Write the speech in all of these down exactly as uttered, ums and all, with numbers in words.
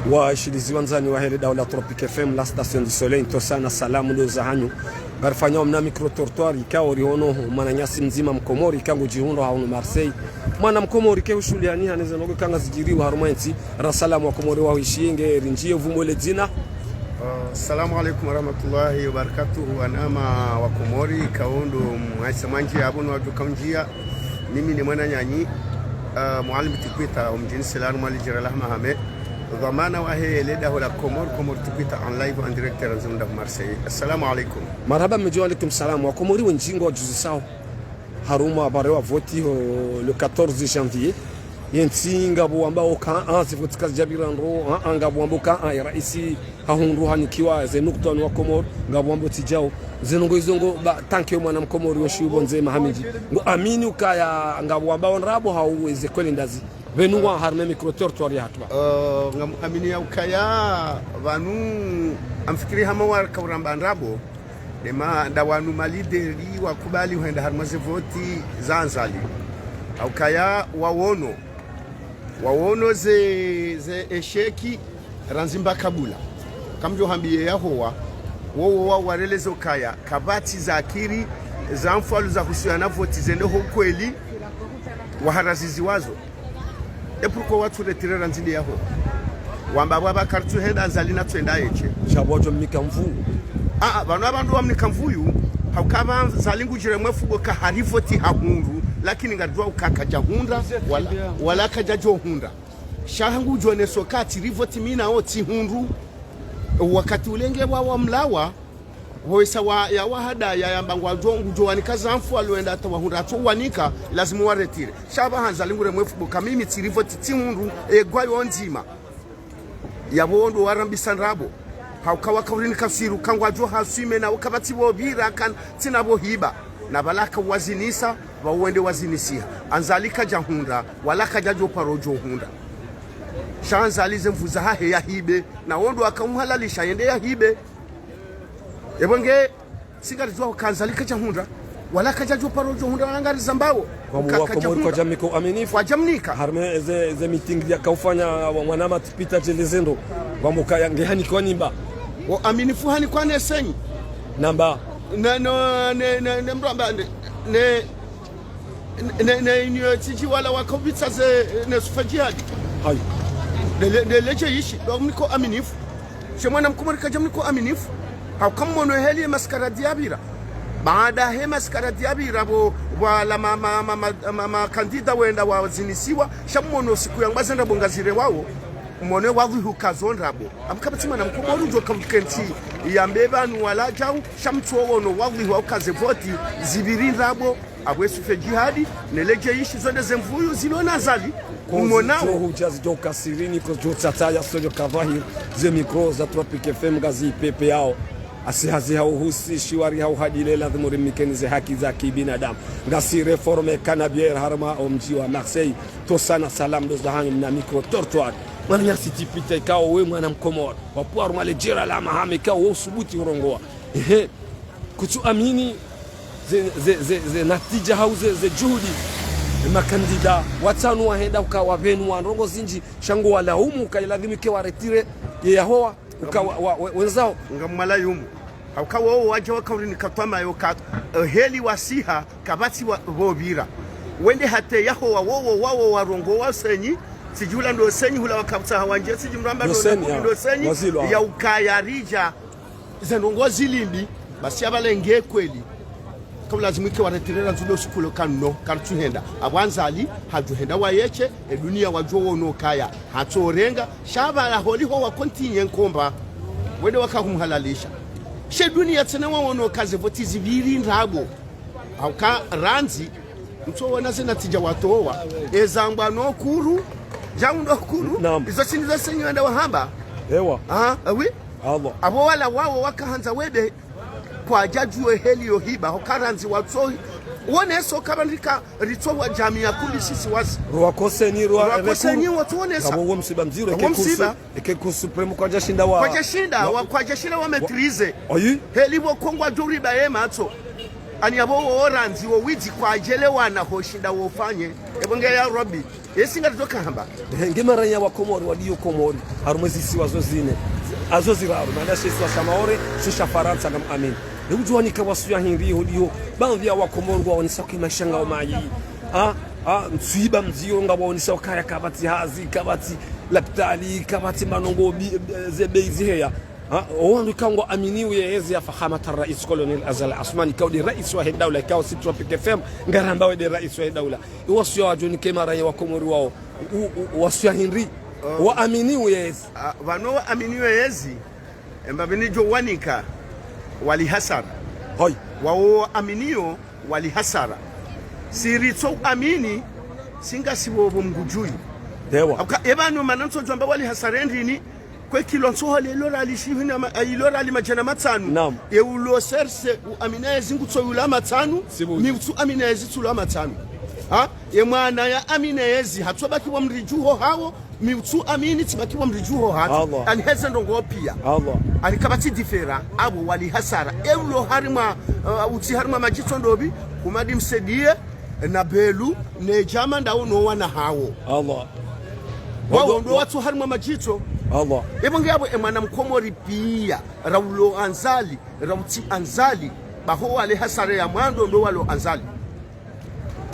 Washilizi wandzani wahe le daho la Tropic F M, la station du soleil, ntsosa na salamu ndo zahanyu. Ngarifanyao mna micro-trottoir, ikao riono mwananyasi mdzima mkomori, ikao ngudjihundro hahunu Marseille. Mwana mkomori ke hushuhuliani hane ze ndrongoo ikao ngazidjiriwo harumwa entsi, ra salamu wa Komori wahuishiye nge rindjiye uvumo le dzina. Ah, assalamu alaikum warahmatullahi wabarakatuhu, wanama wa Komori, ikao ndo mwaisa mwandjiya, apvo no wadjo kaundjiya. Mimi ni mwananyanyu, ah, Mwalimu Tikwita, omdjini Selani, mwa le djera la Hamahame. Dhwamana wahe le daho la Komori, Komori Tikwita en live en direct, randzi munda Marseille. Assalamu alaikum. Marahaba, mdji wa alaikum salam. Wa Komori wendji ngwadjuzisao harumwa pvare wa voti ho le quatorze janvier. Yentsi ngapvo wambao ka, ah, ze voti kazidjapvira ndro, ah, ah, ngapvo wambao ka, ah, ye raisi hahundru hanikiwa ze nukta ni wa Komori, ngapvo wambao tsidjao. Ze ndrongoo izo ngo ba, tanke mwana mkomori weshiwo ndze mahamidji. Ngo amini ukaya ngapvo wambao ndrabo hau eze kweli ndazi. Pvanu wa harumwa micro-trottoir ya hatru. Eh, ngam amini ya ukaya pvanu amfikiri hama waraka uramba ndrabo. Nema nda wanu malideri wakubali hwenda harumwa ze voti za Azali. Haukaya wawono. Wawono ze, ze échec randzi mbaka bula. Kamdjo hambiye yahowa, wowo wa warelezo kaya, kapvatsi zakiri, za mfwalu zahusiana na voti zende ho kweli, waharazizi wazo. Et pourquoi watsu retirer randzi nde yaho? Wamba pvwa pvwa karitsu henda Azali natsu henda yeshe. Sha pvwa wadjo mnika mvuu. Ah, ah, pvanu apvandru wamnika mvuu, hauka pva Azali ngudjire mwefubo ka hari voti hahundru, lakini ngaridjuwa uka kadjahundra, wala, wala kadjadjohundra. Sha hangu djoneso ka tsiri voti mi nawo tsihundru. Wakati ulenge wa wamlawa, woisa wa, ya wahada, ya yamba ngwadjo, ngudjo wanika za mfwalu wenda hata wahundra hatso wanika, lazimu wa retirer. Sha pvaha Azali ngure mwefubo ka mimi tsiri voti tsihundru, egwa yo ndzima. Yapvo wondo warambisa ndrabo. Hauka waka urinika siru, ka ngwadjo haswime na uka pvatsi pvo pvira, ka tsina pvo hiba. Na pvala ka wazinisa, pva wende wazinisiha. Azali kadjahundra, wala kadjadjo paro djo hundra. Sha Azali ze nvu zahahe yahibe, na wondo waka umhalalisha yende yahibe. Epvo nge, si ngaridjuwa uka Azali kadjahundra, wala kadjadjo paro djo hundra, wala ngarizambao. Kwa uka wa Komori kadjahundra. Kwadjamnika uaminifu. Kwadjamnika. Harumwa eze, eze meeting yaka ufanya wa mwanama Tikwita djele zendo. Wamba ukaya nge hanikiwa nimba. Uaminifu hanikwa ne senyi. Namba. Ne, no, ne, ne, ne mramba, ne, ne, ne, ne, inyo tsidji wala wakapvitsa ze, ne sufa djihadi. Hayi. Ne le, ne ledje ishi, ndo mniko aminifu. She mwana mkomori kadjamniko aminifu. Hauka mmono heli ye maskaradi yapvira. Baada he maskaradi yapvira pvo, pvwala ma, ma, ma, ma, ma, ma kandida wenda wazinisiwa. Sha mmono siku yangwa zenda pvo ngazire wawo. Mmono wadhwihu ka zo ndrabo. Amkapvatsi mwana mkomori udjo kamkentsi yambe pvanu wala djau. Sha mtsu wono wadhwihu uka ze voti zipviri ndrabo. Apvo ye sufa djihadi, ne ledje ishi zo nde ze nvu zilo na Azali. Umonao. Kozi djo hudja zidjo kasirini, kozi djo tsatsa ya sodjo kavahir, ze micro za Tropic F M ngazi pepe yao. Asi hazi ha uhusi, shiwari ha uhadile, lazimu rimnikeni ze haki za kibinadamu. Ngasi réforme Canabière harumwa omdji wa Marseille, ntsosa na salamu ndo zahanyu mna micro-trottoir. Mwananyasi Tikwita ikao we mwana mkomori. Wapvo harumwa le djera la Hamahame ikao wo usubuti urongoa. Ehe. Kutsu amini ze, ze, ze, ze natija hau ze, ze djuhudi. Makandida watsanu wahenda uka wapvenu wa ndrongoo zindji, sha ngo walaumu uka ilazimu ike wa retirer ye yahowa uka wa, wa, wa, wenzao. Ngamwalayumu. Hauka wowo wadja waka urinika twama yoka, eh, heli wasiha, kapvatsi wa, pvo pvira. Wende hata yahowa wowo wawo warongoa senyi, tsidji hula ndo senyi hula wakapvutsa hawandje, tsidji mramba ndo senyi, ndo senyi, ya ukaya ridja. Ze ndrongoo zili mbi, basi yapvale nge kweli. Ka ulazimu ike wa retirer randzi ndo suku lo ka no, karitsu henda. Apvo Azali, hadjo henda wa yeshe, e dunia wadjo wono kaya. Hatso renga, sha pvala holiho wa continuer nkomba. Wende waka humhalalisha. She dunia tsena wawono ka ze voti zipviri ndrabo. Hauka randzi, mtsu wona ze natija watowa. Ezambwa no kuru, djau ndo kuru, naam, izo tsi ndizo senyi wenda wahamba. Ewa. Ah, ah, oui. Allah. Apvo wala wawo waka handza wende kwadjadjuwa heli yo hiba, hoka randzi watsohi. Woneso kapvandrika ritsowa djamii ya kumbi sisi wazi. Rwa koseni, rwa, rwa koseni, watsu wonesa. Apvo wo msiba mdziro, apvo eke kursu, msiba. Eke kursu suprême kwadjashinda wa, kwadjashinda, wa, wa, kwadjashinda wa, wa maîtriser. Ayi. Heli pvo kongwa djo riba ye matso. Ani yapvo wo randzi wo widzi kwadjelewana hoshinda wofanye. Epvo nge ya Rabbi. Yesi ngaridjo kahamba. Ehe, nge maraya wa Komori, waliyo Komori, harumwa ezisiwa zo zine, azo ziraru, mana she isiwa sha Maore, she sha Farantsa, ngam amini. Nde udjuwa nika wasuya hindri iho liho, baadhwi ya wa Komori ngwaonesa ke maesha ngao mayi. Ha, ha, ntsiba mdziro ngwaonesa ukaya kapvatsi hazi, kapvatsi lapitali, kapvatsi manongo bi-, ze bei ziheya. Ha, owandru ikao ngwaaminiwo ye ezi ya Fakhamat Rais Colonel Azali Assoumani, ikao nde rais wahe daula, ikao si Tropic F M, ngaramba we nde rais wahe daula. Iwasuya wadjo nike maraya wa Komori wao. U, u, wasuya hindri. Waaminiwo ye ezi. Ah, pvanu waaminiwo ye ezi. Emba pvini djo wanika. Wali hasara. Hoi. Wao waaminiwo wali hasara. Si ritso amini, si ngasi pvo pvo Mngudjuyu. Ewa. Aka, epvanu mana ntso djwamba wali hasara ndrini, kwe kilo ntsohole ilo rali shihwi na ma-, ilo rali madjana matsanu. Naam. Ye ulo serse, uamina ye ezi ngutso yula matsanu, mi utsu amina ye ezi tsu ula matsanu. Ha? Ye mwana ya amina ye ezi, hatso baki pvo mridjuho hawo, mi utsu amini tsi baki pvo mridjuho hatru. Allah. Ani heze ndrongoo piya. Allah. Ani kapvatsi différence, apvo wali hasara. Ye ulo harimwa, uh, utsi harimwa madjitso ndopvi, Humadi Msaidie, na Belu, ne djama ndawo no wana hawo. Allah. Wawo ndo watsu harimwa madjitso. Allah. Epvo nge yapvo emwana Mkomori piya, ra ulo Azali, ra utsi Azali, baho wale hasara ya mwando ndo walo Azali.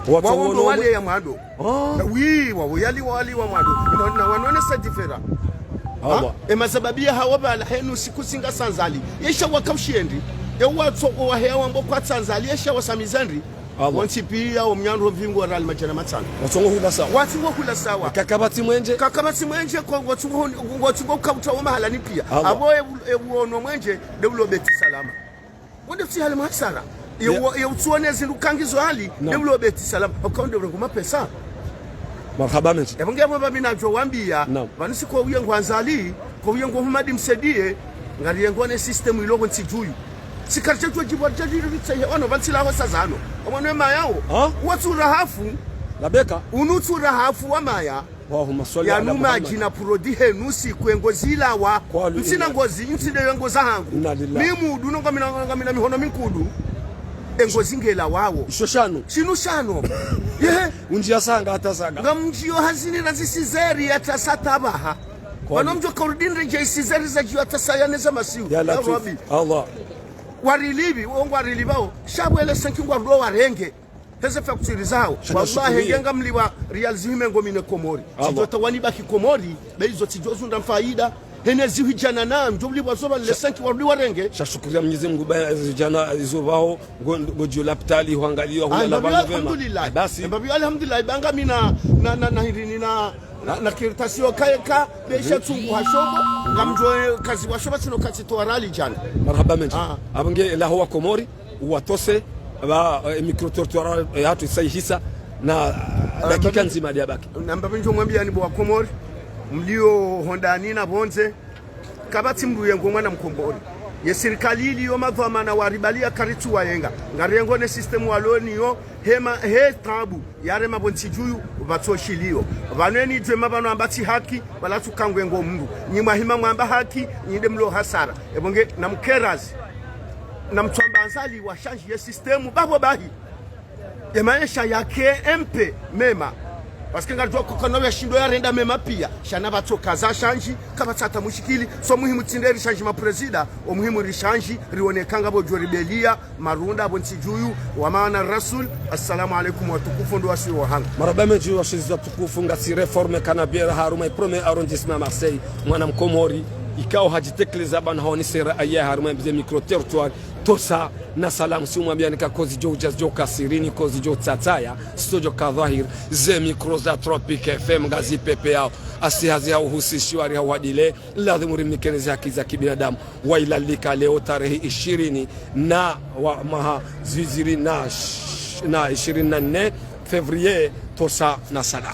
Wawo ndo wale ya mwando. Ah. Na wi, wawo yali wali wa mwando. Na, na wanone sa différence. Ha? Allah. Emasababu ya hawo pvala henu siku singa sa Azali. Yesha waka ushindri. Ye watso owaheya wambo kwatsi Azali, yesha wasamiza ndri. Allah. Wontsi piya omnyandro pvi ngorali madjana matsanu. Watsongo hula sawa. Watsongo hula sawa. Kakapvatsi mwenje. Kakapvatsi mwenje, ko-, ngotsungo, ngotsungo kauta wo mahalani piya. Allah. Apvo e-, e-, uono mwenje, nde ulo Beti Salama. Wonde tsi hali mwa hasara. Ye, ye utsuone zindru kangizo hali, nde ulo Beti Salama. Hauka wonde urengo mapesa. Marahaba mendji. Epvo nge pvo pvapvi nadjo wambiya. Naam. Pvanu si ko uye ngo Azali, ko uye ngo Humadi Msaidie, ngariyengo ne système ilo pvo ntsi djuyu. Sikari chetu wa djibwa djadjiri vitsa ihe wano pvantsi laho sa zano. Omwana we mayawo. Ha? Watsu rahafu. Labeka. Unu tsu rahafu wa maya. Allahumma swalli ala Muhammad. Yanu madji na purodi henu si kwe ngozi lawa. Kwalu. Ntsina ngozi, ntsi nde yo ngozi hangu. Inna lillahi. Mi mudu no ngamina, ngamina mihono minkudu. E ngozi ngela wawo. Isho shano. Shinu shano. Ye. Undjiya sanga hata sanga. Ngamdjiyo hazini na zisizeri ya tasa tabaha. Kwalu. Pvanu mdjo kaurudi ndredje isizeri za djiwa tasa ya neza masiu. Ya Latif. Ya Rabbi. Allah. Warilivi, wo ngwarilivao. Sha pvo ele senki ngwarudo warenge. Heze facture zawo. Wallahi, nge ngamlipva riyali zihwi mengo mine Komori. Allah. Tsidjo ta wani baki Komori, be izo tsidjo zundra mfaida. Hene zihwi djana na, ndjo ulipva zo pvale senki warudi warenge. Sha shukuriya Mwenyezi Mungu, ba zihwi djana izo pvao, ngo, ngo djiyo lapitali, hwangaliwa, hula la pvanu pvema. Alhamdulillah. Basi. Emba pvi alhamdulillah, ba ngamina, na, na, na hirini na, na, na kartasi yo kayeka, be sha tsungu ha shombo, ngamdjo, kazi wa shombo tsino katsi towa rali djana. Marahaba mendji. Ah. Apvo nge laho wa Komori. Uwatose, ba, eh, micro-trottoir, eh, hatru isa ihisa, na, ah, dakika ndzima ndiyabaki. Namba pvi ndjo mwambiya ni bo wa Komori, mliyo hondani na pvondze, kapvatsi mdru yengo mwana Mkomori. Ye sirikali iliyo madhwamana waribaliya karitsu wayenga. Ngariyengo ne système walo niyo, hema, he tabu. Yarema pvo ntsi djuyu, pvatso shiliyo. Pvanu eni djwema pvanu amba tsi haki, pvala tsu kangwe ngo mdru. Nyi mwahima mwamba haki, nyi nde mlo hasara. Epvo nge, na mkerazi. Na mtswamba Azali wa shandji ye système, pvapvo bahi. Ye maesha yake mpe mema. Parce que ngaridjuwa ko kana ya shindo yarenda mema piya. Sha na pvatso kaza shandji, kapvatsi hata mushikili. So muhimu tsi nde rishandji ma président, o muhimu rishandji, riwone ka ngapvo djo ribaliya, marunda pvo ntsi djuyu, wa maana rasul. Assalamu alaikum watukufu ndo wasi wa hanga. Marahaba mendji washizi watukufu, ngasi Réforme Canabière harumwa i premier arrondissement Marseille, mwana Mkomori, ikao hadjitekeleza pvanu haoni sera aya harumwa ze micro-trottoir, tosa na salamu, si umwambiya nika kozi djo udja djo kasirini, kozi djo tsatsaya, sto djo ka dhwahir, ze micro za Tropic F M ngazi pepeyao, asi hazi ha uhusishiwa ri ha uadile, lazimu rimnikene ze haki za kibinadamu. Wailalika leo tarehi ishirini na wa maha ziziri na sh-, na ishirini na nne février, tosa na salamu.